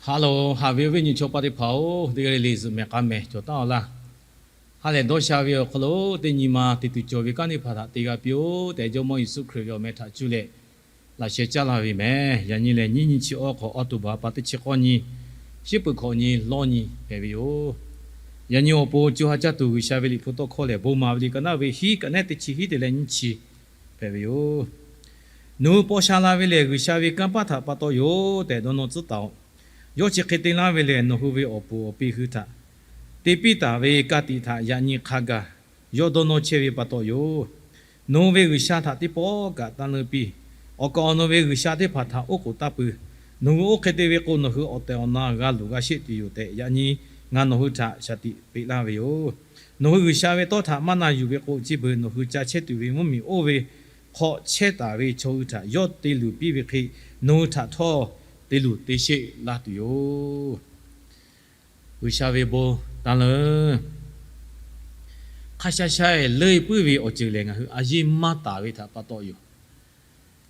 Haˉ loˬ, haꞈ ve awˬ viˉ nyi chaw paˆ teˇ hpaˍ-oˬ, teˇ g'aˇ le le zuhꞈ mehˍ k'a mehˍ cawˬ taˉ-aw laˇ. Ha lehˬ dawˇ sha ve awˬ hk'aw lo teˇ nyi ma te tuˬ cawˬ ve kanˉ teˇ hpaˍ htaꞈ te g'a piˇ-oˆ tehꞈ, Jawˇmawˇ Yeˍsuˆ Hkriꞈ ve awˬ meh htaꞈ cuˇ leh laꞈ sheh caˇ laˇ ve mehˍ. Yaꞈ nyi lehˬ, nyiˇ nyi chi awˇ hk'awꞈ awˬ to baˬ pa teˇ chi k'awˇ nyi, shiˉ peuˬ hkawꞈ nyi lawˇ nyi hpehꞈ ve yoˬ. Yaꞈ nyi awˬ pon co ha caˇ tuˬ G'uiˬsha ve liꞈ hpu tawˇ hkawˇ lehˬ, bon maˍ ve liꞈ ka naˉ ve hiˉ kaꞈ nehˉ teˇ chi hiˉ te leh nyiˇ chi hpehꞈ ve yoˬ. Nawˬ hui paw sha la ve lehˬ, G'uiˬsha ve kanˇ paˆ htaꞈ pa taw yoˬ tehꞈ dawˇ nawˇ tcuhˉ taˍ-oꞈ. Yawˇ chi hk'e te laˇ ve lehˬ, nawˬ hui ve awˬ puˍ awˬ pi hui htaꞈ te piˇ taˍ ve ka tiꞈ htaꞈ yaꞈ nyi hk'a gaˬ yawˇ dawˇ nawˇ chehˇ ve pa taw yoˬ. Nawˬ hui ve G'uiˬsha htaꞈ teˇ pawˆ kaꞈ tanˇ leuˇ piˇ. Awˬ kaˍ awˬ nu ve g'uiˬsha teˇ hpaˍ htaꞈ oˉ k'oˍ taˇ pui. Nawˬ hui oˇ hk'e te ve k'o, nawˬ hui awˬ tehˬ awˬ na g'a luˬ g'a sheˆ tuˬ yoˬ tehꞈ, yaꞈ nyi ngaˬ nawˬ hui htaꞈ shaˍ tiꞈ peꞈ laˇ ve yoˬ. Nawˬ hui G'uiˬsha ve tawˇ htaꞈ maˇ na yuˬ ve k'o, chi beuꞈ nawˬ hui ca chehˇ tuˬ ve mvuhˇmiˬ oˇ ve hk'aw chehˇ taˍ ve chaw hui htaꞈ yawˇ te luˬ piˇ ve hk'e, nawˬ hui htaꞈ htawˇ te luˬ te sheˆ laˇ tuˬ yoˬ. G'uiˬsha ve bon tanˇ leuˇ. Hk'a sha sha-e leuˇ puiˉ ve awˬ ceuˬ lehˬ, ngaˬ hui a yeˇ maˇ taˍ ve htaꞈ pa taw yoˬ.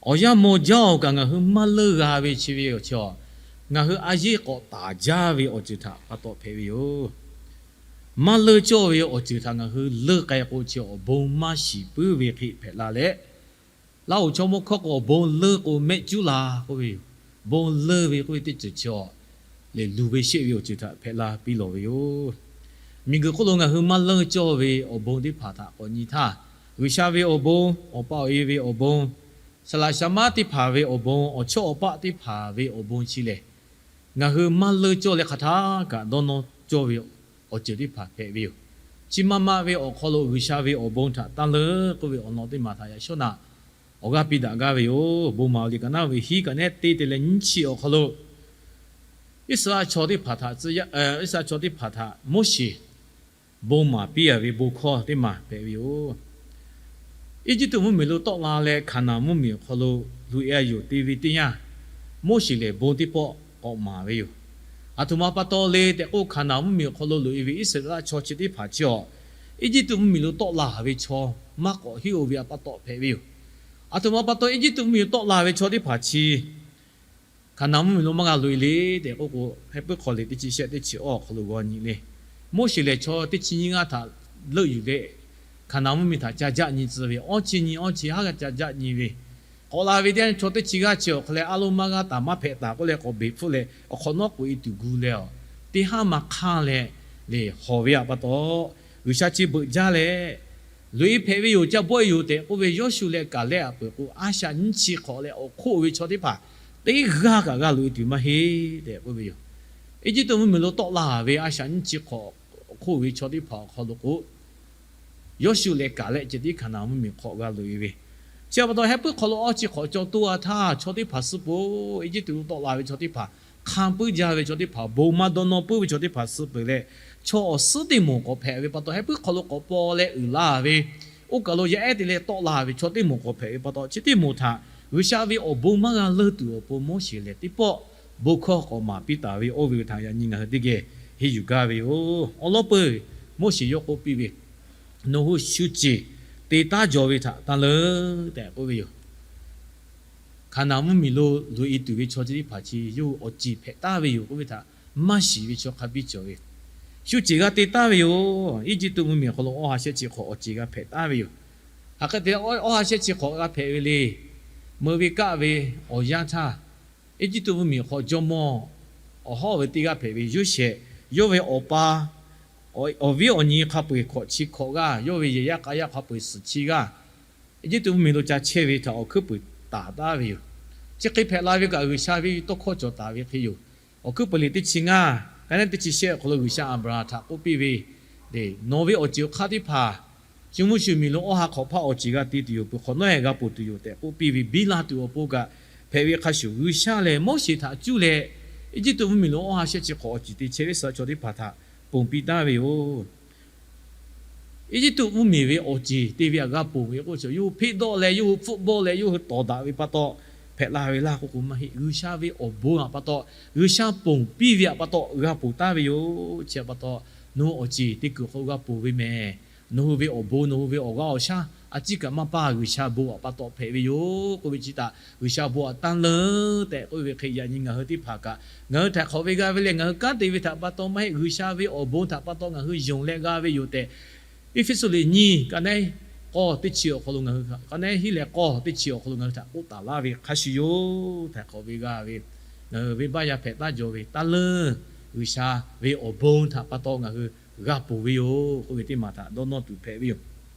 Awˬ yanˇ maw jaˇ-oˬ kaꞈ, ngaˬ hui maˇ leuˇ g'a ve chi ve awˬ chi-a, ngaˬ hui a yeˇ k'awꞈ taˍ jaˇ ve awˬ ceuˬ htaꞈ pa taw hpehꞈ ve yoˬ. Maˇ leuˇ cawˇ ve awˬ ceuˬ htaꞈ ngaˬ hui leuˇ k'ai k'o, chi awˬ bon maˇ shiˍ puiˉ ve hk'e hpehꞈ la leh, Laˇ hoꞈ chaw mawˇ hkawˇ k'o, awˬ bon leuˇ k'o mehˆ cuˉ la k'oˆ ve yoˬ. Bon leuˇ ve k'oˆ ve teˇ ceuˬ chi lehˬ, luˬ ve sheˆ ve awˬ ceuˬ htaꞈ hpehꞈ la piˇ lawˬ ve yoˬ. Miˬguiˬ hk'oˆ lo ngaˬ hui maˇ leuˇ cawˇ ve awˬ bon teˇ hpaˍ htaꞈ k'awꞈ nyi htaˇ, G'uiˬsha ve awˬ bon, Awˬ pa awˬ e ve awˬ bon, saˍ laꞈ shaˍ maˉ teˇ hpaˍ ve awˬ bon, awˬ chawˇ awˬ paˆ teˇ hpaˍ ve awˬ bon chi lehˬ, ngaˬ hui maˇ leuˇ cawˇ leh hk'aˬ htaˇ kaꞈ dawˇ nawˇ cawˇ ve awˬ ceuˬ teˇ hpaˍ hpehꞈ ve yoˬ. Chi ma ma ve awˬ hk'aw lo G'uiˬsha ve awˬ bon htaꞈ tanˇ leuˇ k'oˆ ve awˬ lawn teˇ maˬ htaꞈ yaꞈ shawˉ naꞈ awˬ g'aˇ piˇ daꞈ gaˇ ve yoˬ. Bon maˍ liꞈ ka naˉ ve hiˉ kaꞈ nehˉ teˇ te leh nyiˇ chi awˬ hk'aw lo, Iˉsaˍreˍlaˆ chaw teˇ hpaˍ htaꞈ tcuh yaˇ, Iˉsaˍreˍlaˆ chaw teˇ hpaˍ htaꞈ Moˉseˍ bon maˍ piˇ-a ve bon hkawˇ teˇ maˬ hpehꞈ ve yoˬ. Eˇjiˇtuꞈ mvuhˇmiˬ lo tawˆ la leh Hkaˍnanˍ mvuhˇmiˬ awˬ hk'aw lo loꞈ-e a yoˬ te ve teˇ yanˇ, Moˉseˍ lehˬ bon teˇ pawˆ k'awꞈ maˍ ve yoˬ. Aˬ htoꞈ ma pa taw le tehꞈ k'o, Hkaˍnanˍ mvuhˇmiˬ awˬ hk'aw lo loꞈ-e ve Iˉsaˍreˍlaˆ chaw chi teˇ hpaˍ chi awˬ, Eˇjiˇtuꞈ mvuhˇmiˬ lo tawˆ la ve chaw maˇ k'awꞈ heˆ-oˬ ve pa taw hpehꞈ ve yoˬ. Aˬ htoꞈ ma pa taw Eˇjiˇtuꞈ mvuhˇmiˬ lo tawˆ la ve chaw teˇ hpaˍ chi Hkaˍnanˍ mvuhˇmiˬ lo maˇ g'a loꞈ-e le tehꞈ k'oˆ k'o, Heh puiˉ hk'aw liꞈ teˇ chi shehˆ teˇ chi awˇ awˬ hk'aw lo g'aw nyi le. Moˉseˍ lehˬ chaw teˇ chi nyiˇ g'aˇ htaꞈ leuˆ yuˬ leh, Hkaˍnanˍ mvuhˇmiˬ htaꞈ ca jaˆ nyi tcuh ve, awˇ chi nyi awˇ chi haˉ g'a ca jaˆ nyi ve, k'awꞈ la ve teˇ yanˇ chaw teˇ chi g'aˇ chi awˬ hk'aw leh a loˇ maˇ g'aˇ taˍ maˇ hpehꞈ taˍ k'oˆ leh k'awꞈ beˬ hpfuhˆ leh awˬ hk'awꞈ nawˉ k'oꞈ-e tuˬ gu leh, teˇ haˉ ma hk'anˇ leh le hawˬ ve pa taw, G'uiˬsha chi beuꞈ jaˇ leh, loꞈ-e hpehꞈ ve yoˬ, ca bawˆ-e yoˬ tehꞈ k'oˆ ve Yawˇshuˆ leh Kaˍlehˆ a peuˬ k'o, a shaꞈ nyiˇ chi hk'awꞈ leh awˬ hk'oˆ ve chaw teˇ hpaˍ teˇ g'aˇ kaꞈ g'a loꞈ-e tuˬ maˇ heˆ tehꞈ k'oˆ ve yoˬ. Eˇjiˇtuꞈ mvuhˇmiˬ lo tawˆ la ve a shaꞈ nyiˇ chi hk'awꞈ awˬ hk'oˆ ve chaw teˇ hpaˍ awˬ hk'aw lo k'o, Yawˇshuˆ leh Kaˍlehˆ ceh tiˉ Hkaˍnanˍ mvuhˇmiˬ hk'aw g'a loꞈ-e ve. Chi pa taw Heh puiˉ hk'aw lo awˇ chi hk'awꞈ caw toˇ g'a htaˇ, chaw teˇ hpaˍ suh peuˬ-oˬ, Eˇjiˇtuꞈ lo tawˆ la ve chaw teˇ hpaˍ, hk'a puiˉ jaˇ ve chaw teˇ hpaˍ, bon maˇ dawˇ nawˇ puiˉ ve chaw teˇ hpaˍ suh peuˬ leh, chaw awˬ suhˉ teˇ moˍ k'awꞈ hpehꞈ ve pa taw, Heh puiˉ hk'aw lo k'awꞈ paw leh uiˍ la ve, oˇ kaˬ lo yaˇ ehˉ te leh tawˆ la ve chaw teˇ moˍ k'awꞈ hpehꞈ ve pa taw, chi teˇ moˍ htaꞈ G'uiˬsha ve awˬ bon maˇ g'a leuˇ tuˬ awˬ pon Moˉseˍ lehˬ teˇ pawˆ bon hkawˇ k'awꞈ maˍ piˇ taˍ ve oˇ ve htaꞈ yaꞈ nyi ngaˬ hui teˇ geh henˇ yuˬ gaˇ ve yoˬ. Awˬ lawn peuˬ, Moˉseˍ yawˇ k'oˆ piˇ ve, Nawˬ hui shu ceˬ te taˉ jaw ve htaꞈ tanˇ leuˉ tehꞈ k'oˆ ve yoˬ. Hkaˍnanˍ mvuhˇmiˬ lo loꞈ-e tuˬ ve chaw chi teˇ hpaˍ chi yawˇ hui awˬ ceˬ hpehꞈ taˍ ve yoˬ k'oˆ ve htaꞈ maˇ shiˍ ve chaw hk'a biˇ cawˬ ve, shu ceˬ g'a te taˍ ve yoˬ. Eˇjiˇtuꞈ mvuhˇmiˬ awˬ hk'aw lo awˇ ha shehˆ chi hk'awꞈ awˬ ceˬ g'a hpehꞈ taˍ ve yoˬ. Hk'aˬ hk'e te leh awˇ ha shehˆ chi hk'awꞈ g'a hpehꞈ ve le. Meuꞈ ve kaˆ ve awˬ yanˇ htaˇ, Eˇjiˇtuꞈ mvuhˇmiˬ awˬ hk'aw jawˇmawˇ awˬ hawˉ ve teˇ g'aˇ hpehꞈ ve Yoˇsehꞈ, yawˇ ve awˬ pa awˬ viˉ awˬ nyi hk'a peu-eˬ hkawꞈ chi hkawꞈ g'aˇ, yawˇ ve yehˬ yaˇ k'a yaˇ hk'a peu-eˬ suhˍ chi g'aˇ, Eˇjiˇtuꞈ mvuhˇmiˬ lo ca chehˇ ve htaꞈ awˬ hkuiˉ puiˍ taˍ taˍ ve yoˬ. Chi hk'e hpehꞈ la ve kaꞈ, G'uiˬsha ve tawˇ hkawˇ cawˬ taˍ ve hk'e yoˬ. Awˬ hkuiˉ puiˍ liꞈ teˇ chi ngaˇ, ka nehˉ teˇ chi shehˆ awˬ hk'aw lo G'uiˬsha Aˍbraˍhanˍ htaꞈ k'oˆ piˇ ve, Nawˬ ve awˬ ceˬ awˬ hk'aˇ teˇ hpaˍ shu mvuhˇ shu miˬ lo awˇ ha hk'awꞈ hpaˇ awˬ ceˬ g'a te tuˬ yoˬ. Peuˬ hk'awꞈ nawˉ-ehˍ g'a ponˬ tuˬ yoˬ tehꞈ k'oˆ piˇ ve biˇ la tuˬ awˬ pon kaꞈ hpehꞈ ve hk'a shuˍ, G'uiˬsha lehˬ Moˉseˍ htaꞈ cuˇ leh Eˇjiˇtuꞈ mvuhˇmiˬ lo awˇ ha shehˆ chi hk'awꞈ awˬ ceˬ te chehˇ ve suhˍ chaw teˇ hpaˍ htaꞈ ponˬ piˇ taˍ ve yoˬ. Eˇjiˇtuꞈ mvuhˇmiˬ ve awˬ ceˬ te ve htaꞈ g'a ponˬ ve k'o, yawˇ hui hpeˆ dawˆ leh, yawˇ hui hpfuhˆ bawˆ leh, yawˇ hui tawˍ daꞈ ve pa taw hpehꞈ la ve laˇ k'oˆ k'o maˇ heˆ. G'uiˬsha ve awˬ bon htaꞈ pa taw, G'uiˬsha ponˬ piˇ ve htaꞈ pa taw g'a ponˬ taˍ ve yoˬ. Chi htaꞈ pa taw, Nawˬ hui awˬ ceˬ te kuiˬ hk'aw lo g'a ponˬ ve mehˍ. Nawˬ hui ve awˬ bon, nawˬ hui ve awˬ g'aˇ awˬ shaˉ a ciˉ kaꞈ maˇ paˇ, G'uiˬsha bon awˬ pa taw hpehꞈ ve yoˬ k'oˆ ve chi htaꞈ G'uiˬsha bon htaꞈ tanˇ leuˉ tehꞈ k'oˆ ve hk'e, yaꞈ nyi ngaˬ hui teˇ hpaˍ kaꞈ ngaˬ hui htaiˍ hk'awꞈ ve g'a ve lehˬ, ngaˬ hui kanˉ te ve htaꞈ pa taw maˇ heˆ, G'uiˬsha ve awˬ bon htaꞈ pa taw ngaˬ hui yonˍ leh g'a ve yoˬ tehꞈ, Eˇfeˇsuꞈ liꞈ nyiˇ ka neˉ k'awˇ teˇ chi awˬ hk'aw lo ngaˬ hui, ka neˉ hiˉ leh k'awˇ teˇ chi awˬ hk'aw lo ngaˬ hui htaꞈ k'oˆ taˍ laˇ ve hk'a shuˍ yoˬ. Htaiˍ hk'awꞈ ve g'a ve, ngaˬ hui venˇbaˆ yaˇ hpehꞈ taˉ jaw ve taˇ leuˉ, G'uiˬsha ve awˬ bon htaꞈ pa taw ngaˬ hui g'a ponˬ ve yoˬ k'oˆ ve teˇ maˬ htaꞈ dawˇ nawˇ tuˬ hpehꞈ ve yoˬ.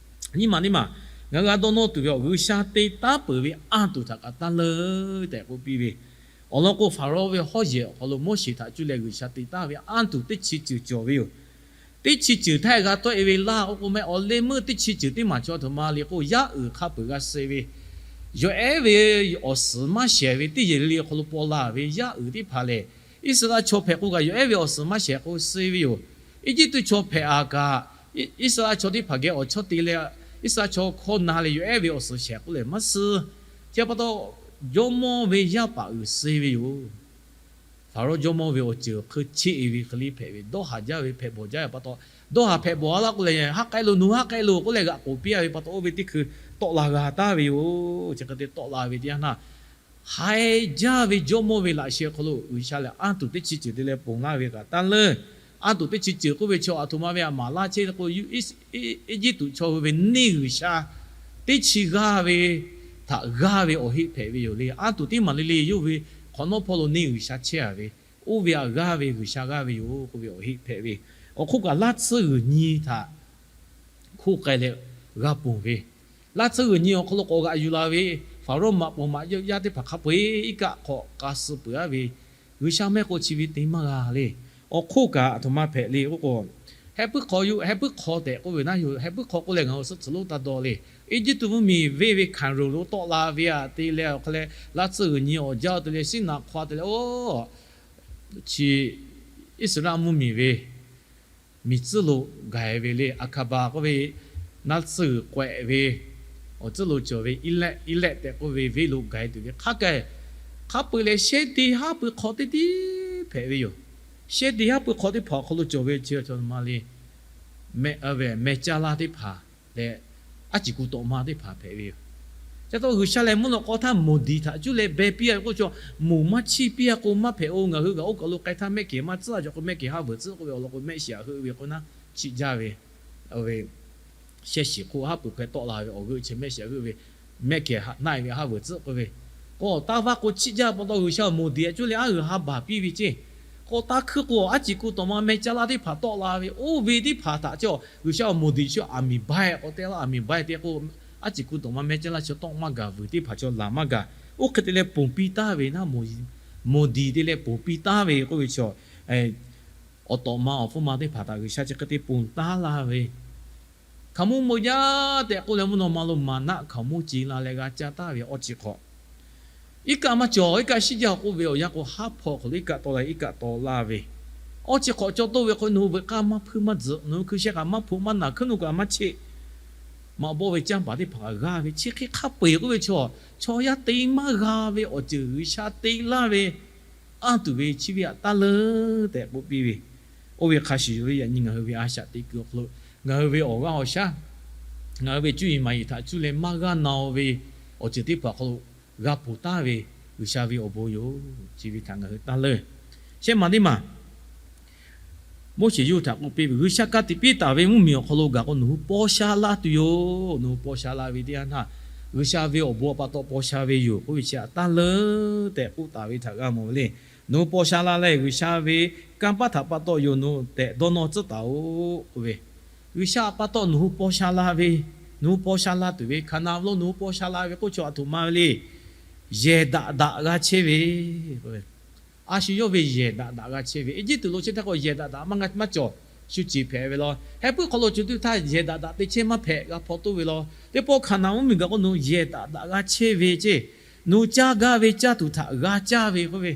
Nyiˇ maˬ teˇ maˬ, ngaˬ hui g'a dawˇ nawˇ tuˬ ve awˬ, G'uiˬsha te taˉ peuˬ ve anˇ tuˬ htaꞈ kaꞈ tanˇ leuˉ tehꞈ k'oˆ piˇ ve, awˬ lawn k'o, Hpaˍrawˇ ve hawˉ yehˬ awˬ hk'aw lo Moˉseˍ htaꞈ cuˇ leh G'uiˬsha te taˉ ve anˇ tuˬ teˇ chi ceuˬ cawˬ ve yoˬ. Teˇ chi ceuˬ htaˇ g'a tawˆ e ve laˇ k'oˆ k'o, mehˆ awˬ leh meuˇ teˇ chi ceuˬ teˇ maˬ chaw aˬ htoꞈ ma le k'o, yaˇ uiˍ hk'a peuˬ g'a suh ve, yawˬ ehˉ ve awˬ suhˍ maˇ shehˍ ve teˇ yehˬ le le awˬ hk'aw lo paw la ve yaˇ uiˍ teˇ hpaˍ lehˬ, Iˉsaˍreˍlaˆ chaw hpehꞈ k'o kaꞈ yawˬ ehˉ ve awˬ suhˍ maˇ shehˍ k'o suh ve yoˬ. Eˇjiˇtuꞈ chaw hpehꞈ a kaꞈ, Iˉsaˍreˍlaˆ chaw teˇ hpaˍ geh awˬ chawˇ te leh, Iˉsaˍreˍlaˆ chaw hkawˇ na leh yawˬ ehˉ ve awˬ suhˍ shehˍ k'oˆ lehˬ maˇ suh. Chi pa taw, jawˇmawˇ ve yaˇ paˍ uiˍ suh ve yoˬ. Hpaˍrawˇ jawˇmawˇ ve awˬ ceuˬ awˬ hk'eun cheˆ e ve hk'e le hpehꞈ ve, dawˇ haˍ jaˇ ve hpehꞈ bawˬ jaˇ ve pa taw, dawˇ haˍ hpehꞈ bawˬ a laˇ k'oˆ leh, haˉ k'ai loˬ, nawˬ hui haˉ k'ai loˬ k'oˆ leh g'aꞈ k'oˍ piˇ a ve pa taw, oˇ ve teˇ hkui tawˆ la g'a taˍ ve yoˬ. Chi hk'e te tawˆ la ve teˇ yanˇ htaˇ, haiˬ jaˇ ve jawˇmawˇ ve laꞈ sheh awˬ hk'aw lo G'uiˬsha lehˬ anˇ tuˬ teˇ chi ceuˬ te leh ponˬ laˇ ve kaꞈ tanˇ leuˉ. Anˇ tuˬ teˇ chi ceuˬ k'oˆ ve chaw aˬ htoꞈ ma ve a maˍ laˇ chehˇ k'o, Eˇjiˇtuꞈ chaw hui ve neˇ g'uiˬsha teˇ chi g'aˇ ve htaꞈ g'aˇ ve awˬ heˆ hpehꞈ ve yoˬ le. Anˇ tuˬ teˇ maˬ le le yawˇ ve hk'awꞈ nawˉ hpawˇ lo neˇ g'uiˬsha chehˇ a ve, oˇ ve aꞈ g'aˇ ve G'uiˬsha g'aˇ ve yoˬ k'oˆ ve awˬ heˆ hpehꞈ ve, awˬ hk'oˆ kaꞈ laˇ tsuhˇ g'uiˬ nyi htaꞈ hkoˆ k'ai leh g'a ponˬ ve, laˇ tsuhˇ g'uiˬ nyi awˬ hk'aw lo k'awꞈ g'aꞈ yuˬ la ve, Hpaˍrawˇ maꞈ poˍ maꞈ yaˇ teˇ hpaˍ hk'a peu-eˬ iˉ kaˆ hk'awꞈ k'a suh peuˬ a ve, G'uiˬsha mehˆ k'o chi ve te maˇ g'a le. Awˬ hk'oˆ kaꞈ aˬ htoꞈ ma hpehꞈ le k'oˆ k'o, heh puiˉ hk'aw yoˬ, heh puiˉ hk'aw tehꞈ k'oˆ ve naˉ yoˬ. Heh puiˉ hk'aw k'oˆ leh ngaˬ hui suhˉ tcuh lonˉ taˇ dawˇ le. Eˇjiˇtuꞈ mvuhˇmiˬ venˇ ve Hkaˍnronˍ lo tawˆ la ve aꞈ te leh awˬ hk'a leh, laˇ tsuhˇ g'uiˬ nyi awˬ jaˇ te leh Siˉnaꞈ hk'aw te leh, oˬ, chi Iˉsaˍreˍlaˆ mvuhˇmiˬ ve miˬ tcuhˉ lo gaˬ e ve le. Aˍhkaˍbaˍ k'oˆ ve laˇ tsuhˇ g'uiˬ k'awehꞈ ve awˬ tcuhˉ lo cawˬ ve Iˉlehˆ, Iˉlehˆ tehꞈ k'oˆ ve venˇ lo gaˬ e tuˬ ve hk'a k'ai, hk'a peu-eˬ leh shehˇ de haˉ pui hk'aw teˇ tiˉ hpehꞈ ve yoˬ. Shehˇ de haˉ pui hk'aw teˇ hpaˍ awˬ hk'aw lo cawˬ ve chi a ma le, meh, meh caˇ laˇ teˇ hpaˍ leh, aˉ ciˍ ku tawꞈ ma teˇ hpaˍ hpehꞈ ve yoˬ. Chi taw G'uiˬsha lehˬ mvuhˇ naw k'aw htaˇ moˍ diˍ htaꞈ cuˇ leh beh piˇ a ve k'oˆ chaw, moˍ maˇ chiˇ piˇ a k'o maˇ hpehꞈ-o. Ngaˬ hui g'aꞈ oˇ kaˬ lo k'ai htaˇ mehˆ kehˬ maˇ tcuhˉ a cawˬ k'o, mehˆ kehˬ haˉ veuˬ tcuhˉ k'oˆ ve awˬ lawn k'o, mehˆ shiˍ aꞈ heuˆ ve k'o naˉ chiˆ jaˇ ve, shehˆ shiˍ hk'oˆ haˉ pui hk'e tawˆ la ve awˬ g'euˆ chi mehˆ shiˍ aꞈ heuˆ ve, mehˆ kehˬ naˆ e ve haˉ veuˬ tcuhˉ k'oˆ ve, k'o taˇ vaˇ k'o chiˆ jaˇ pa taw G'uiˬsha awˬ moˍ diˍ a cuˇ leh aˉ g'uiˬ ha baˬ piˇ ve ceˇ. K'o taˇ hkuiˇ k'o aˉ ciˍ ku tawꞈ ma meh caˇ laˇ teˇ hpaˍ tawˆ la ve, oˇ ve teˇ hpaˍ htaꞈ cawˬ G'uiˬsha awˬ moˍ diˍ chi aˬ miˍ baiˇ k'o te laˇ, aˬ miˍ baiˇ te k'o, aˉ ciˍ ku tawꞈ ma meh caˇ laˇ chi tawˆ maˇ gaˬ, vuiˬ teˇ hpaˍ chaw laˬ maˇ gaˬ. Oˇ hk'e te leh ponˬ piˇ taˍ ve naˉ, moˍ diˍ te leh ponˬ piˇ taˍ ve k'oˆ ve chaw, awˬ tawꞈ ma awˬ hpfuhˇ ma teˇ hpaˍ htaꞈ G'uiˬsha chi hk'e te ponˬ taˍ laˇ ve, hkaoˍmonˇ bon jaˇ tehꞈ k'oˆ leh mvuhˇ naw ma lo maˍnaˆ hkaoˍmonˇ ce la leh g'a caˇ taˍ ve awˬ ceuˬ hk'awꞈ, iˉ kaˆ maˇ cawˬ, iˉ kaˆ shiˉ jaˇ k'oˆ ve awˬ yanˇ k'o, haˉ hpawˇ hk'aw lo iˉ kaˆ tawˆ la, iˉ kaˆ tawˆ laˇ ve, awˬ ceuˬ hk'awꞈ cawˬ toˇ ve k'o, nawˬ hui veuꞈ k'aˇ maˇ hpuiˇ maˇ tzuhꞈ, nawˬ hui hkui sheh kaꞈ maˇ hpoꞈ maˇ naˬ, hkuiˉ nu kaꞈ maˇ cheˆ. Maꞈ bawˆ ve canˇ paˍ teˇ hpaˍ kaꞈ g'aˇ ve, chi hk'e hk'a peu-eˬ k'oˆ ve chaw, chaw yaˇ te maˇ g'a ve awˬ ceuˬ G'uiˬsha te laˇ ve, anˇ tuˬ ve chi ve aꞈ taˇ leuˉ tehꞈ k'oˆ piˇ ve, oˇ ve hk'a shuˍ yoˬ le. Yaꞈ nyi ngaˬ hui ve a shaꞈ teꞈ kuiˬ awˬ hk'aw lo, ngaˬ hui ve awˬ g'aˇ awˬ shaˉ, ngaˬ hui ve cuˇ yiˍ maˍ yiˍ htaꞈ cuˇ leh maˇ g'aˇ na-o ve awˬ ceuˬ teˇ hpaˍ awˬ hk'aw lo g'a ponˬ taˍ ve G'uiˬsha ve awˬ bon yoˬ. Chi ve htaꞈ ngaˬ hui taˇ leuˉ. Shehˆ maˬ teˇ maˬ Moˉseˍ yawˇ hui htaꞈ k'oˆ piˇ ve, G'uiˬsha ka tiꞈ piˇ taˍ ve mvuhˇmiˬ awˬ hk'aw lo gaˬ k'o, nawˬ hui paw sha la tuˬ yoˬ. Nawˬ hui paw sha la ve teˇ yanˇ htaˇ, G'uiˬsha ve awˬ bon awˬ pa taw paw sha ve yoˬ k'oˆ ve chi aꞈ taˇ leuˉ tehꞈ k'oˆ taˍ ve htaꞈ g'a mawˬ ve le. Nawˬ hui paw sha la leh, G'uiˬsha ve kanˇ paˆ htaꞈ pa taw yoˬ nawˬ tehꞈ dawˇ nawˇ tcuhˉ taˍ-oꞈ k'oˆ ve, G'uiˬsha pa taw nawˬ hui paw sha la ve, nawˬ hui paw sha la tuˬ ve, Hkaˍnanˍ lo nawˬ hui paw sha la ve k'oˆ chaw aˬ htoꞈ ma ve le. Yehˬ daꞈ daꞈ g'a chehˇ ve, a shu yawˇ ve yehˬ daꞈ daꞈ g'a chehˇ ve, Eˇjiˇtuꞈ lo chehˇ htaˇ k'o yehˬ daꞈ daꞈ maˇ g'a maˇ cawˬ, shu ceˬ hpehꞈ ve law. Heh puiˉ hk'aw lo cawˬ tuˬ htaˇ yehˬ daꞈ daꞈ te chehˇ maˇ hpehꞈ g'a hpaw toˇ ve law. Teˇ pawˆ Hkaˍnanˍ mvuhˇmiˬ gaˬ k'o nawˬ yehˬ daꞈ daꞈ g'a chehˇ ve ceˇ, nawˬ caˇ gaˇ ve caˇ tuˬ htaꞈ g'a caˇ ve k'oˆ ve,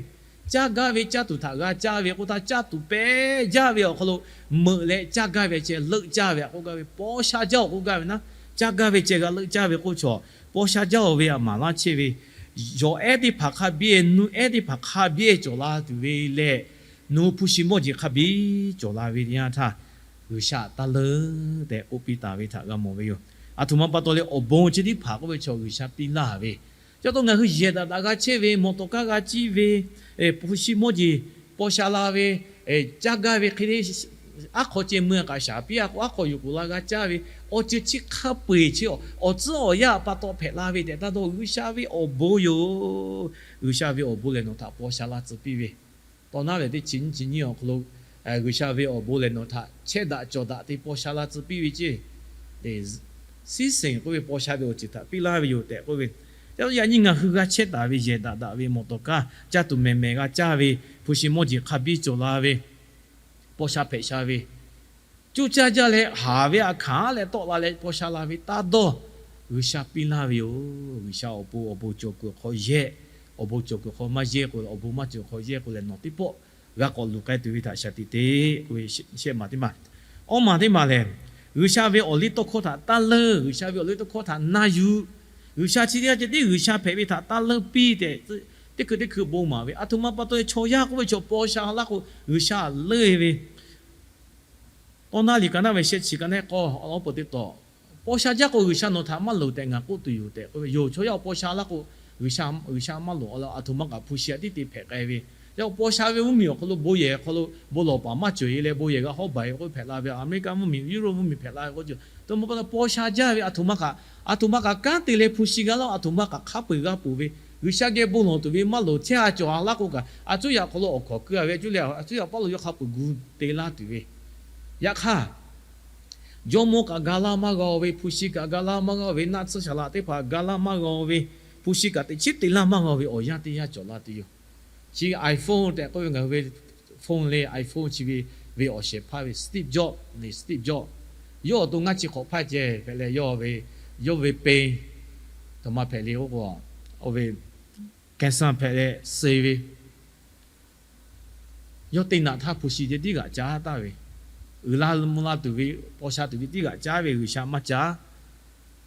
caˇ gaˇ ve caˇ tuˬ htaꞈ g'a caˇ ve k'oˆ htaˇ, caˇ tuˬ pehˇ jaˇ ve awˬ hk'aw lo meuꞈ leh caˇ gaˇ ve ceh leuˆ caˇ ve aꞈ k'oˆ gaˇ ve, paw sha jaˇ-oˬ k'oˆ gaˇ ve naˉ, caˇ gaˇ ve ceh g'a leuˆ caˇ ve k'oˆ chaw, paw sha jaˇ-oˬ ve aꞈ maˍ laˇ chehˇ ve, yawˬ ehˉ teˇ hpaˍ hk'a biˇ, nuˇ ehˉ teˇ hpaˍ hk'a biˇ cawˬ la tuˬ ve leh, nawˬ hui hpu shi mawˇ jeˬ hk'a biˇ cawˬ la ve teˇ yanˇ htaˇ, G'uiˬsha taˇ leuˉ tehꞈ k'oˆ piˇ taˍ ve htaꞈ g'a mawˬ ve yoˬ. Aˬ htoꞈ ma pa taw leh awˬ bon chi teˇ hpaˍ k'oˆ ve chaw G'uiˬsha piˇ laˇ ve, chi pa taw ngaˬ hui yehˬ daꞈ daꞈ g'a chehˇ ve, mawˬ tawˍ kaˇ g'a ciˇ ve, hpu shi mawˇ jeˬ paw sha la ve, caˇ gaˇ ve hk'e le, aˉ hk'aw ceh mui kaꞈ shaˍ piˇ a k'o, aˉ hk'aw yuˬ k'oˍ la g'a caˇ ve, awˬ ceuˬ chi hk'a peu-eˬ chi awˬ tcuhˉ awˬ yanˇ pa taw hpehꞈ la ve tehꞈ taˇ dawˇ. G'uiˬsha ve awˬ bon yoˬ. G'uiˬsha ve awˬ bon lehˬ nawˬ htaꞈ paw sha la tcuh piˇ ve, tawˇ naˉ lehˬ teˇ chi nyiˇ chi nyiˇ awˬ hk'aw lo G'uiˬsha ve awˬ bon lehˬ nawˬ htaꞈ chehˇ daꞈ cawˬ daꞈ te paw sha la tcuh piˇ ve ceˇ. Siˉ seˍ k'oˆ ve paw sha ve awˬ ceuˬ htaꞈ piˇ laˇ ve yoˬ tehꞈ k'oˆ ve. Yaꞈ nyi ngaˬ hui g'a chehˇ taˍ ve yehˬ daꞈ daꞈ ve, mawˬ tawˍ kaˇ caˇ tuˬ mehˍ mehˍ g'a caˇ ve, hpu shi mawˇ jeˬ hk'a biˇ cawˬ la ve, paw sha hpehꞈ sha ve, cuˇ caˇ jaˇ leh haˍ ve aꞈ hkanˍ leh tawˆ la leh paw sha la ve taˇ dawˇ. G'uiˬsha piˇ laˇ ve yoˬ. G'uiˬsha awˬ pon awˬ bon cawˬ kuiˬ hk'aw yehˇ, awˬ bon cawˬ kuiˬ hk'aw maˇ yehˇ k'o, awˬ bon maˇ cawˬ hk'aw yehˇ k'o lehˬ, nawˬ teˇ pawˆ g'a k'awꞈ luˬ k'ai tuˬ ve htaꞈ shaˍ tiꞈ te k'oˆ ve shehˆ maˬ teˇ maˬ. Awˇ maˬ teˇ maˬ lehˬ, G'uiˬsha ve awˬ liˇ tawˇ hkawˇ htaꞈ taˇ leuˉ. G'uiˬsha ve awˬ liˇ tawˇ hkawˇ htaꞈ na yuˬ. G'uiˬsha chi teˇ g'aˇ ceh tiˉ G'uiˬsha hpehꞈ ve htaꞈ taˇ leuˉ piˇ tehꞈ, teˇ hkui teˇ hkui bon maˍ ve. Aˬ htoꞈ ma pa taw chaw yaˇ k'oˆ ve chaw paw sha laˇ k'o G'uiˬsha leuˉ ve. Tawˇ naˉ liꞈ ka naˉ ve shehˆ chi ka naˉ k'awˇ awˬ lawn peuˬ teˇ tawꞈ, paw sha jaˇ k'o G'uiˬsha nawˬ htaꞈ maˇ loˍ tehꞈ ngaˬ k'oˆ tuˬ yoˬ tehꞈ k'oˆ ve yoˬ. Chaw yaˇ awˬ paw sha laˇ k'o G'uiˬsha, G'uiˬsha maˇ loˍ. Awˬ lawn aˬ htoꞈ ma kaꞈ hpu shi a tiˉ te hpehꞈ k'ai ve. Yaˇ paw sha ve mvuhˇmiˬ awˬ hk'aw lo bon yehˬ hk'aw lo bon lawˬ paˍ maˇ cawˬ-e leh bon yehˬ g'a hawˉ baˬ-e k'oˆ hpehꞈ la ve, Aˍmeˍriˆkaˆ mvuhˇmiˬ, Yuˇrawˇ mvuhˇmiˬ hpehꞈ la ve k'oˆ cawˬ. Aˬ htoꞈ ma pa taw paw sha jaˇ ve aˬ htoꞈ ma kaꞈ, aˬ htoꞈ ma kaꞈ kanˉ te leh hpu shi g'a laˇ, aˬ htoꞈ ma kaꞈ hk'a peu-eˬ g'a peuˬ ve, G'uiˬsha geh bon lawˬ tuˬ ve maˇ loˍ chehˇ a cawˬ a laˇ k'o kaꞈ, a cuˉ yaꞈ hk'aw lo awˬ hkawˍ keu a ve, a cuˉ leh a cuˉ yaꞈ paˉ lo yawˇ hk'a peu-eˬ gu te laˇ tuˬ ve. Yaꞈ hk'aˇ, jawˇmawˇ kaꞈ ga laˇ maˇ g'a-o ve, hpu shi kaꞈ ga laˇ maˇ g'a-o ve, naˆ tsuhˇ shaˍ laꞈ teˇ hpaˍ ga laˇ maˇ g'a-o ve, hpu shi kaꞈ teꞈ chiˉ te laˇ maˇ g'a-o ve awˬ yanˇ teˇ yanˇ cawˬ la tuˬ yoˬ. Chi iPhone tehꞈ k'oˆ ve ngaˬ hui ve phone le, iPhone chi ve, ve awˬ shehˍ hpaˇ ve Steve Jobs le, Steve Jobs. Yawˇ awˬ to ngaˇ chi hk'awꞈ hpaˇ ceh hpehꞈ leh yawˇ ve, yawˇ ve pe, aˬ htoꞈ ma hpehꞈ le k'o, oˇ ve cancer hpehꞈ leh suh ve, yawˇ teˇ naꞈ htaˇ hpu shi ceh tiˉ g'aꞈ caˉ taˍ ve, uiˍ la mvuh la tuˬ ve, paw sha tuˬ ve tiˉ g'aꞈ caˉ ve, G'uiˬsha maˇ caˉ.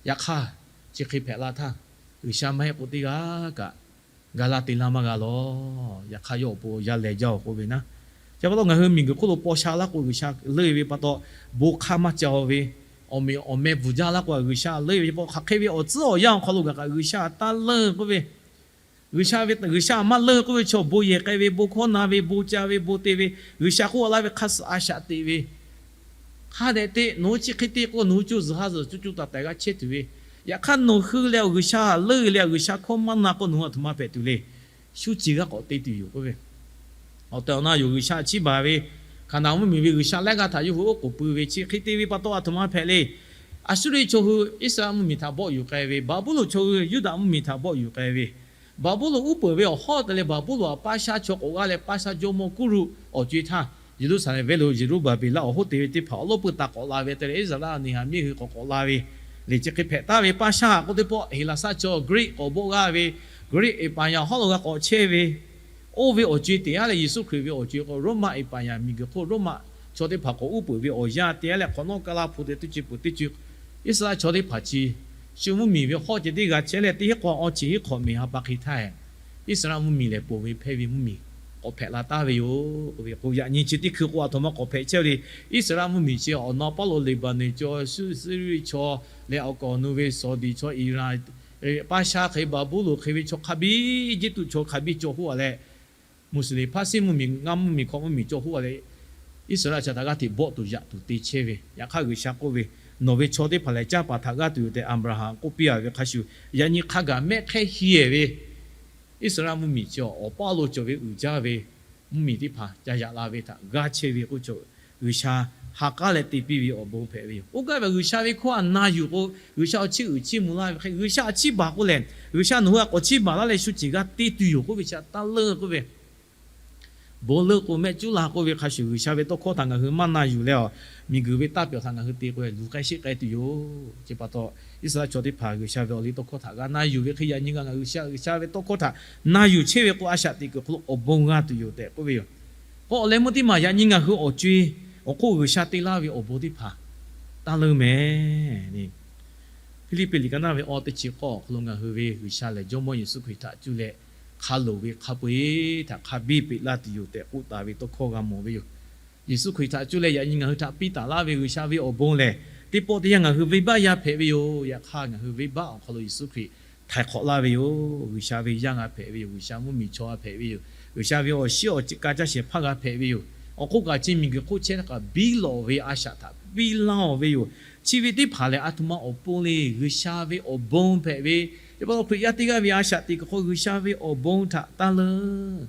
Yaꞈ hk'aˇ, chi hk'e hpehꞈ la htaˇ, G'uiˬsha maˇ heˆ k'o teˇ g'aˇ kaꞈ ga laˇ te laˇ maˇ g'a lawˬ. Yaꞈ hk'aˇ yawˇ awˬ pon yaˇ lehˬ jaˇ-oˬ k'oˆ ve naˉ. Chi pa taw ngaˬ hui miˬguiˬ hk'oˆ lo paw sha laˇ k'o G'uiˬsha leuˉ-e ve pa taw, bon hk'aˇ maˇ ca-o ve, awˬ meꞈ awˬ meh bvuhˬ jaˇ laˇ k'o G'uiˬsha leuˉ ve pa taw, hk'aˬ hk'e ve awˬ tcuhˉ awˬ yanˇ awˬ hk'aw lo gaˬ kaꞈ G'uiˬsha taˇ leuˉ k'oˆ ve, G'uiˬsha ve, G'uiˬsha maˇ leuˉ k'oˆ ve chaw bon yehˬ k'ai ve, bon hkawˇ na ve, bon ca ve, bon te ve, G'uiˬsha k'oˆ laˇ ve hk'a suhˍ a shaꞈ teꞈ ve, hk'a dehꞈ te, nawˬ hui chi hk'e te k'o nawˬ hui co zuhˬ ha zuhˬ co co taiˍ taiˍ g'a chehˇ tuˬ ve. Yaꞈ hk'aˇ nawˬ hui leh G'uiˬsha leuˉ leh G'uiˬsha hkawˇ maˇ na k'o nawˬ hui aˬ htoꞈ ma hpehꞈ tuˬ le. Shu ceˬ g'a k'awꞈ te tuˬ yoˬ k'oˆ ve. Awˬ tehˬ awˬ na yoˬ. G'uiˬsha chiˇ baˬ ve Hkaˍnanˍ mvuhˇmiˬ ve G'uiˬsha lehˉ g'aˇ htaꞈ yawˇ hui oˉ k'oˍ pui ve, chi hk'e te ve pa taw aˬ htoꞈ ma hpehꞈ le. Aˍsuˇriˆ chaw hui Iˉsaˍreˍlaˆ mvuhˇmiˬ htaꞈ bawˆ yuˬ k'ai ve, Baˍbuˍlonˍ chaw hui Yuˇdaꞈ mvuhˇmiˬ htaꞈ bawˆ yuˬ k'ai ve, Baˍbuˍlonˍ uˉ peunˍ ve awˬ hawˉ te leh Baˍbuˍlonˍ aꞈ paˇ shaˉ chaw k'awꞈ g'aˇ leh paˇ shaˉ jawˇmawˇ Kuˇruˆ awˬ co-e htaˇ, Yeˍruˆsaˍlehnˍ venˇ lo Yeˍruˆbaˍbeˍlaˆ awˬ hoˉ te ve teˇ hpaˍ awˬ lawˉ pui taˍ k'awꞈ la ve te leh Iˉsaˍreˍlaˆ neˇ ha miˇ hui k'awꞈ k'awꞈ la ve, lehˬ chi hk'e hpehꞈ taˍ ve paˇ shaˉ k'oˆ teˇ pawˆ Heˍlaˍsaˆ chaw Greek k'awꞈ bawˆ g'aˇ ve, Greek empire hawˉ lo g'a k'awꞈ chehˇ ve, oˇ ve awˬ co-e teꞈ yaˇ leh Yeˍsuˆ Hkriꞈ ve awˬ co-e k'o Roˉmaꞈ empire miˬguiˬ hk'oˆ Roˉmaꞈ chaw teˇ hpaˍ k'awꞈ uˉ peunˍ ve awˬ yanˇ te yaˇ leh hk'awꞈ nawˉ kaˇ laˇ hpu te teˇ co peuˬ teˇ co, Iˉsaˍreˍlaˆ chaw teˇ hpaˍ chi shu mvuhˇmiˬ ve hawˉ ceh tiˉ g'a chehˇ leh teˇ hinˉ k'awꞈ awˬ chi hinˉ hk'awꞈ meˍ ha pa hk'e htaˇ, Iˉsaˍreˍlaˆ mvuhˇmiˬ lehˬ ponˬ ve hpehˇ ve mvuhˇmiˬ k'awꞈ hpehꞈ la taˍ ve yoˬ k'oˆ ve k'o, yaꞈ nyi chi teˇ hkui k'o aˬ htoꞈ ma k'awꞈ hpehꞈ chehˇ le. Iˉsaˍreˍlaˆ mvuhˇmiˬ chi awˬ na paˇ lo Leˍbaˍnonˍ chaw, Suˇriˆ chaw leh awˬ kaˍ awˬ nu ve Sawˍdiˍ chaw, Iran, paˇ shaˉ hk'e Baˍbuˍlonˍ hk'e ve chaw hk'a biˇ, Eˇjiˇtuꞈ chaw hk'a biˇ cawˬ hoˉ a leh, Muˍsuˍlenˍ Hpaˇsiˆ mvuhˇmiˬ, ngaˇ mvuhˇmiˬ hkawꞈ mvuhˇmiˬ cawˬ hoˉ a leh, Iˉsaˍreˍlaˆ chaw htaꞈ g'aˇ hteꞈ bawˆ tuˬ yaꞈ tuˬ te chehˇ ve. Yaꞈ hk'aˇ G'uiˬsha k'oˆ ve, Nawˬ ve chaw teˇ hpaˍ lehˬ canˇ paˍ htaꞈ g'aˇ tuˬ yoˬ tehꞈ Aˍbraˍhanˍ k'oˆ piˇ a ve hk'a shuˍ, yaꞈ nyi hk'a gaˬ mehˆ hk'ehˇ hiˇ-ehˍ ve Iˉsaˍreˍlaˆ mvuhˇmiˬ chi awˬ paˇ lo cawˬ ve uiˍ jaˇ ve mvuhˇmiˬ teˇ hpaˍ ca yaꞈ la ve htaꞈ g'aˇ chehˇ ve k'oˆ cawˬ. G'uiˬsha ha k'aˉ leh te piˇ ve awˬ bon hpehꞈ ve yoˬ. Oˇ kaˉ ve G'uiˬsha ve hkawˇ htaꞈ na yuˬ k'o, G'uiˬsha awˬ chiˇ uiˍ chiˇ mvuh laˇ ve hk'e, G'uiˬsha chiˇ baˬ k'oˆ lehˬ, G'uiˬsha nawˬ hui htaꞈ k'awꞈ chiˇ baˬ laˇ leh shu ceˬ g'a te tuˬ yoˬ k'oˆ ve chi htaꞈ taˇ leuˉ k'oˆ ve. Bon leuˆ k'o mehˆ cuˉ la k'oˆ ve hk'a shuˍ, G'uiˬsha ve tawˇ hkawˇ htaꞈ ngaˬ hui maˇ na yuˬ leh, miˬguiˬ ve taˇ pyawˬ htaꞈ ngaˬ hui te k'o luˬ k'ai sheˆ k'ai tuˬ yoˬ. Chi pa taw, Iˉsaˍreˍlaˆ chaw teˇ hpaˍ G'uiˬsha ve awˬ liˇ tawˇ hkawˇ htaꞈ g'a na yuˬ ve hk'e, yaꞈ nyi g'a ngaˬ hui G'uiˬsha ve tawˇ hkawˇ htaꞈ na yuˬ chehˇ ve k'o, a shaꞈ teꞈ kuiˬ hk'aw lo awˬ bon g'a tuˬ yoˬ tehꞈ k'oˆ ve yoˬ. K'o awˬ leh meuˇ teˇ maˬ yaꞈ nyi ngaˬ hui awˬ co-e awˬ hk'oˆ G'uiˬsha te laˇ ve awˬ bon teˇ hpaˍ taˇ leuˉ mehˍ. Hpiˇliˇpiˆ liꞈ ka naˇ ve awˬ teˇ chi k'awˇ awˬ hk'aw lo ngaˬ hui ve G'uiˬsha lehˬ Jawˇmawˇ Yeˍsuˆ Hkriꞈ htaꞈ cuˇ leh hk'a loˍ ve hk'a peu-eˬ htaꞈ hk'a biˇ peꞈ laˇ tuˬ yoˬ tehꞈ k'oˆ taˍ ve tawˇ hkawˇ g'a mawˬ ve yoˬ. Yeˍsuˆ Hkriꞈ htaꞈ cuˇ leh yaꞈ nyi ngaˬ hui htaꞈ piˇ taˍ laˇ ve G'uiˬsha ve awˬ bon lehˬ, teˇ pawˆ teˇ yanˇ ngaˬ hui venˇbaˆ yaˇ hpehꞈ ve yoˬ. Yaꞈ hk'aˇ, ngaˬ hui venˇbaˆ awˬ hk'aw lo Yeˍsuˆ Hkriꞈ htaiˍ hk'awꞈ laˇ ve yoˬ. G'uiˬsha ve yaˇ g'a hpehꞈ ve yoˬ. G'uiˬsha mvuhˇmiˬ chaw g'a hpehꞈ ve yoˬ. G'uiˬsha ve awˬ shiˉ awˬ ka caˇ shehˍ hpaˇ g'a hpehꞈ ve yoˬ. Awˬ hk'oˆ kaꞈ, chi miˬguiˬ hk'oˆ chehˇ htaˇ kaꞈ biˇ lawꞈ ve a shaꞈ htaꞈ piˇ laˇ-oˬ ve yoˬ. Chi ve teˇ hpaˍ lehˬ, aˬ htoꞈ ma awˬ pon le. G'uiˬsha ve awˬ bon hpehꞈ ve, teˇ pa taw Hkriꞈ yaˇ teˇ g'aˇ ve a shaꞈ teꞈ kuiˬ hk'aw G'uiˬsha ve awˬ bon htaꞈ taˇ leuˉ.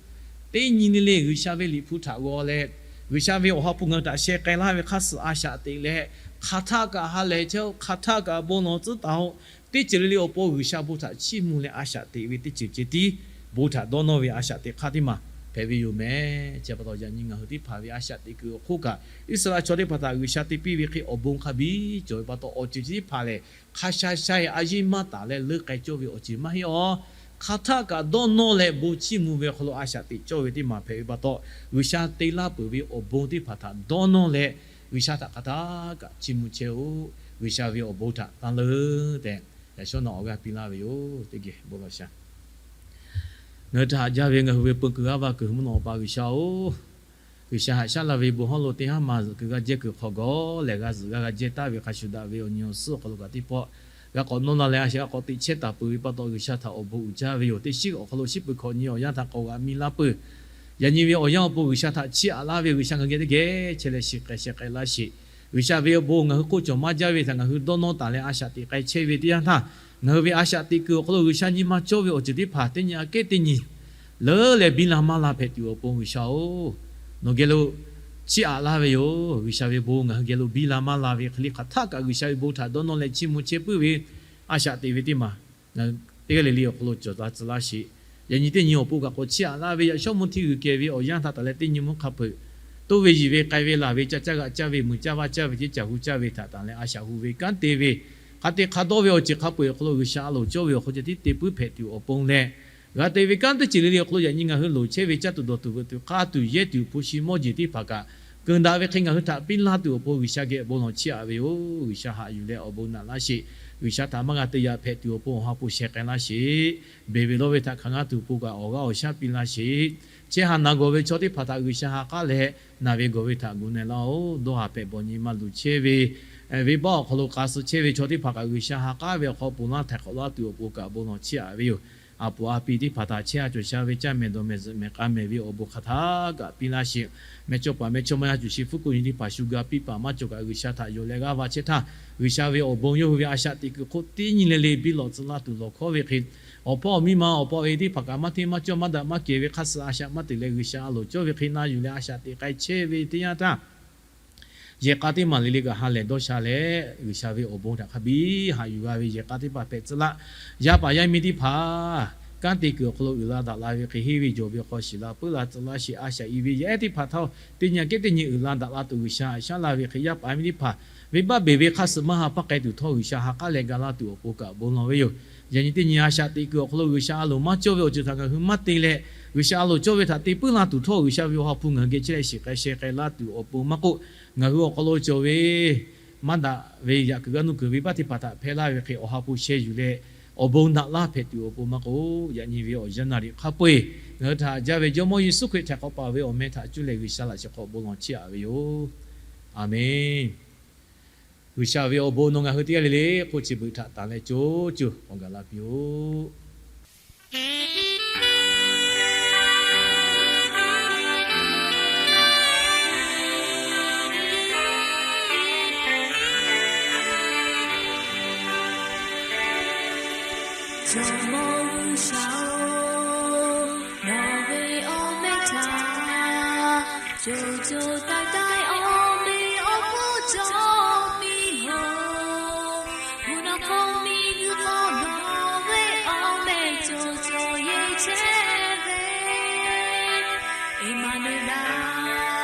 Teˇ nyi le le G'uiˬsha ve Liꞈ hpu htaꞈ g'aw leh, G'uiˬsha ve awˬ ha hpu ngaˬ hui htaꞈ sheh k'ai laˇ ve hk'aˇ suh a shaꞈ teꞈ leh, hk'aˬ htaˆ kaꞈ ha lehˬ chehˇ-oˆ, hk'aˬ htaˆ kaꞈ bon lawˬ tcuhˉ taˍ-oˆ. Teˇ ceuˬ le le awˬ pon G'uiˬsha bon htaꞈ chiˇ mvuh leh a shaꞈ teꞈ ve teˇ ceuˬ ceh tiˉ bon htaꞈ dawˇ nawˇ ve a shaꞈ teꞈ hk'aˇ teˇ maˬ hpehꞈ ve yoˬ mehˍ. Chi pa taw, yaꞈ nyi ngaˬ hui teˇ hpaˍ ve a shaꞈ teꞈ kuiˬ awˬ hk'oˆ kaꞈ, Iˉsaˍreˍlaˆ chaw teˇ hpaˍ htaꞈ G'uiˬsha te piˇ ve hk'e awˬ bon hk'a biˇ cawˬ ve pa taw, awˬ ceuˬ chi teˇ hpaˍ lehˬ, hk'a sha sha-e a yiˇ maˇ taˍ leh leuˉ k'ai cawˇ ve awˬ ceuˬ maˇ heˆ-oˆ. Hk'aˬ htaˆ kaꞈ dawˇ nawˇ leh bon chiˇ mvuh ve awˬ hk'aw lo a shaꞈ teꞈ cawˇ ve teˇ maˬ hpehꞈ ve pa taw, G'uiˬsha te laˇ peuˬ ve awˬ bon teˇ hpaˍ htaꞈ dawˇ nawˇ leh, G'uiˬsha htaꞈ hk'aˬ htaˆ kaꞈ chiˇ mvuh chehˇ-oˆ. G'uiˬsha ve awˬ bon htaꞈ taˇ leuˉ tehꞈ, yaꞈ shawˉ naꞈ awˬ g'aˇ piˇ laˇ ve yoˬ. Teˇ geh bon lawˬ shaˍ. Ngaˬ hui htaꞈ haꞈ jaˇ ve ngaˬ hui ve peu kuiˬ g'aˇ va kuiˬ mvuhˇ naw awˬ pa G'uiˬsha-oˬ, G'uiˬsha haꞈ shaˉ la ve bon hawˉ lo teˇ haˉ ma zuhꞈ kuiˬ g'a jehˇ kuiˬ hk'aw gawˬ lehˬ, g'a zuhꞈ g'a g'a jehˇ taˍ ve hk'a shuˍ daꞈ ve awˬ nyi awˬ suhˉ awˬ hk'aw lo kaꞈ teˇ pawˆ g'a k'awꞈ nawˇ la leh, a shaꞈ g'a k'awꞈ teꞈ chehˇ taˍ peuˬ ve pa taw, G'uiˬsha htaꞈ awˬ bon uiˍ jaˇ ve yoˬ. Teˇ shiˉ awˬ hk'aw lo shiˉ peuˬ hkawꞈ nyi awˬ yanˇ htaꞈ k'awꞈ g'aꞈ mi laˇ peuˬ. Yaꞈ nyi ve awˬ yanˇ awˬ pon G'uiˬsha htaꞈ chiˇ aꞈ laˇ ve G'uiˬsha ngaˬ hui geh teˇ geh chehˇ leh shiˍ k'ai sheh k'ai laˇ sheˍ. G'uiˬsha ve awˬ bon ngaˬ hui hk'oˆ cawˬ maˇ jaˇ ve htaꞈ ngaˬ hui dawˇ nawˇ taˍ leh a shaꞈ teꞈ k'ai chehˇ ve teˇ yanˇ htaˇ, ngaˬ hui ve a shaꞈ teꞈ kuiˬ awˬ hk'aw lo G'uiˬsha nyi ma cawˇ ve awˬ ceuˬ teˇ hpaˍ teˇ nyi aꞈ kehˉ teˇ nyi leuˉ leh biˇ la maˇ la hpehꞈ tuˬ awˬ pon G'uiˬsha-oˬ, nawˬ geh lo chiˇ aꞈ laˇ ve yoˬ. G'uiˬsha ve bon ngaˬ hui geh lo biˇ la maˇ la ve hk'e le, hk'aˬ htaˆ kaꞈ G'uiˬsha ve bon htaꞈ dawˇ nawˇ leh chiˇ mvuh chehˇ puiˉ ve a shaꞈ teꞈ ve teˇ maˬ ngaˬ hui teˇ g'aˇ le le awˬ hk'aw lo cawˬ la tcuh laˇ sheˍ. Yaꞈ nyi teˇ nyi awˬ pon kaꞈ k'awꞈ chiˇ aꞈ laˇ ve, yaꞈ shawˉ mvuhˇ htiˇ g'uiˬ kehˬ ve awˬ yanˇ htaˇ taˍ leh teˇ nyi mvuhˇ hk'a peu-eˬ toˇ ve yiˬ ve k'ai ve laˬ ve, ca caˇ g'aꞈ caˇ ve, muiˬ caˇ vaˇ caˇ ve, ceˇ caˬ hu caˇ ve htaꞈ taˍ leh a shaꞈ hu ve kanˉ te ve, hk'a te hk'a dawˇ ve awˬ ceuˬ hk'a peu-eˬ awˬ hk'aw lo G'uiˬsha a loˍ cawˇ ve awˬ hk'aw lo ceh tiˉ te puiˉ hpehꞈ tuˬ awˬ pon leh, g'a te ve kanˉ teˇ ceuˬ le le awˬ hk'aw lo yaꞈ nyi ngaˬ hui loˍ chehˇ ve caˇ tuˬ dawˬ tuˬ veuꞈ tuˬ k'aˇ tuˬ yehˇ tuˬ hpu shi mawˇ jeˬ teˇ hpaˍ kaꞈ, keunˍ daꞈ ve hk'e ngaˬ hui htaꞈ piˇ laˇ tuˬ awˬ pon G'uiˬsha geh awˬ bon lawˬ chiˇ aꞈ ve yoˬ. G'uiˬsha haꞈ yuˬ leh awˬ bon naꞈ laˇ sheˍ. G'uiˬsha htaꞈ maˇ g'a te yaꞈ hpehꞈ tuˬ awˬ pon awˬ ha hpu sheh k'ai laˇ sheˍ. Beˬ ve lawˇ ve htaꞈ hk'aˬ ngaˇ tuˬ pon kaꞈ awˬ g'aˇ awˬ shaˉ piˇ laˇ sheˍ. Chehˇ haˍ naˬ gawˬ ve chaw teˇ hpaˍ htaꞈ G'uiˬsha ha k'aˉ leh, naˬ ve gawˬ ve htaꞈ gu na-e laˇ-oˬ. Dawˇ haˍ hpehꞈ bawˬ nyi ma luˬ chehˇ ve, venˇbaˆ awˬ hk'aw lo k'a suh chehˇ ve chaw teˇ hpaˍ kaꞈ G'uiˬsha ha k'aˉ ve awˬ hk'aw ponˬ laˇ htaiˍ hk'awꞈ laˇ tuˬ awˬ pon kaꞈ bon lawˬ chiˇ aꞈ ve yoˬ. A puˍ a pi teˇ hpaˍ htaꞈ chehˇ a cawˬ sha ve caˇ mehˍ dawˬ mehˍ zuhꞈ mehˍ k'a mehˍ ve awˬ bon hk'aˬ htaˇ kaꞈ piˇ laˇ sheˍ. Mehˇ cawˇ paˍ mehˇ chawˇ maˇ yaˇ cuˬ shi fuˉ ko nyi teˇ hpaˍ shu ga piˇ paˍ maˇ cawˬ kaꞈ G'uiˬsha htaꞈ yonˍ leh g'aˇ va chehˇ htaˇ, G'uiˬsha ve awˬ bon yawˇ hui ve a shaꞈ teꞈ kuiˬ hk'oˆ teˇ nyi le le biˇ lawꞈ tcuh laˇ tuˬ lawˬ hkawˉ ve hk'e, awˬ hpawˇ awˬ miˇ ma awˬ pa awˬ e teˇ hpaˍ kaꞈ maˇ hteˇ maˇ cawˇ maˇ daꞈ maˇ kehˬ ve hk'aˇ suh a shaꞈ maˇ teꞈ leh G'uiˬsha a loˍ cawˇ ve hk'e na yuˬ leh a shaꞈ teꞈ k'ai chehˇ ve teˇ yanˇ htaˇ, yehˬ k'a teˇ maˬ le le kaꞈ ha lehˬ dawˇ sha leh, G'uiˬsha ve awˬ bon htaꞈ hk'a biˇ haꞈ yuˬ g'a ve yehˬ k'a teˇ hpaˍ hpehꞈ tcuh laˇ. Yaˇ paˍ yaˇ miˇ teˇ hpaˍ kanˉ te kuiˬ awˬ hk'aw lo uiˍ la daꞈ la ve hk'e, henˇ ve jawˬ ve awˬ hk'aw shiˍ la puiˉ la tcuh laˇ sheˍ. A shaꞈ i ve yaˇ ehˉ teˇ hpaˍ htawˇ teˇ nyi aꞈ kehˉ teˇ nyi uiˍ la daꞈ la tuˬ G'uiˬsha haꞈ shaˉ la ve hk'e, yaˇ paˍ miˇ teˇ hpaˍ venˇbaˆ beˬ ve hk'aˇ suh maˇ ha hpaˇ k'ai tuˬ htawˇ G'uiˬsha haꞈ shaˉ leh ga laˇ tuˬ awˬ pon kaꞈ bon lawˬ ve yoˬ. Yaꞈ nyi teˇ nyi a shaꞈ teꞈ kuiˬ awˬ hk'aw lo G'uiˬsha a loˍ maˇ cawˇ ve awˬ ceuˬ htaꞈ ngaˬ hui maˇ te leh, G'uiˬsha a loˍ cawˇ ve htaꞈ te puiˉ la tuˬ htawˇ G'uiˬsha ve awˬ ha hpu ngaˬ hui geh chehˇ leh shiˍ k'ai sheh k'ai laˇ tuˬ awˬ pon maˇ k'oˆ, ngaˬ hui awˬ hk'aw lo cawˬ ve maˇ daꞈ ve yaꞈ kuiˬ g'aˇ nuˇ kuiˬ venˇbaˆ teˇ hpaˍ htaꞈ hpehˇ laˇ ve hk'e awˬ ha hpu sheh yuˬ leh awˬ bon naꞈ laˇ hpehꞈ tuˬ awˬ pon maˇ k'oˆ, yaꞈ nyi ve awˬ yanˇ naˍ riˍ hk'a peu-eˬ ngaˬ hui htaꞈ haꞈ jaˇ ve Jawˇmawˇ Yeˍsuˆ Hkriꞈ htaiˍ hk'awꞈ paˍ ve awˬ meh htaꞈ cuˇ leh G'uiˬsha laꞈ sheh hk'aw bon lawˬ chiˇ aꞈ ve yoˬ. Aˬmenˍ. G'uiˬsha ve awˬ bon nawˬ ngaˬ hui teˇ g'aˇ le le k'oˆ chi beuꞈ htaꞈ tanˬ leh co co awˬ gaˬ la piˇ-oˆ. Jawˇmawˇ G'uiˬsha-oˬ, nawˬ ve awˬ meh htaꞈ co co taiˍ taiˍ awˬ meꞈ awˬ hponˇ cawˬ piˇ-oˆ. Mvuhˇ naw hk'aw miˬguiˬ hk'aw nawˬ ve awˬ meh co co yeˬ chehˇ ve, Eˍmaˍnuˍeˍlaˆ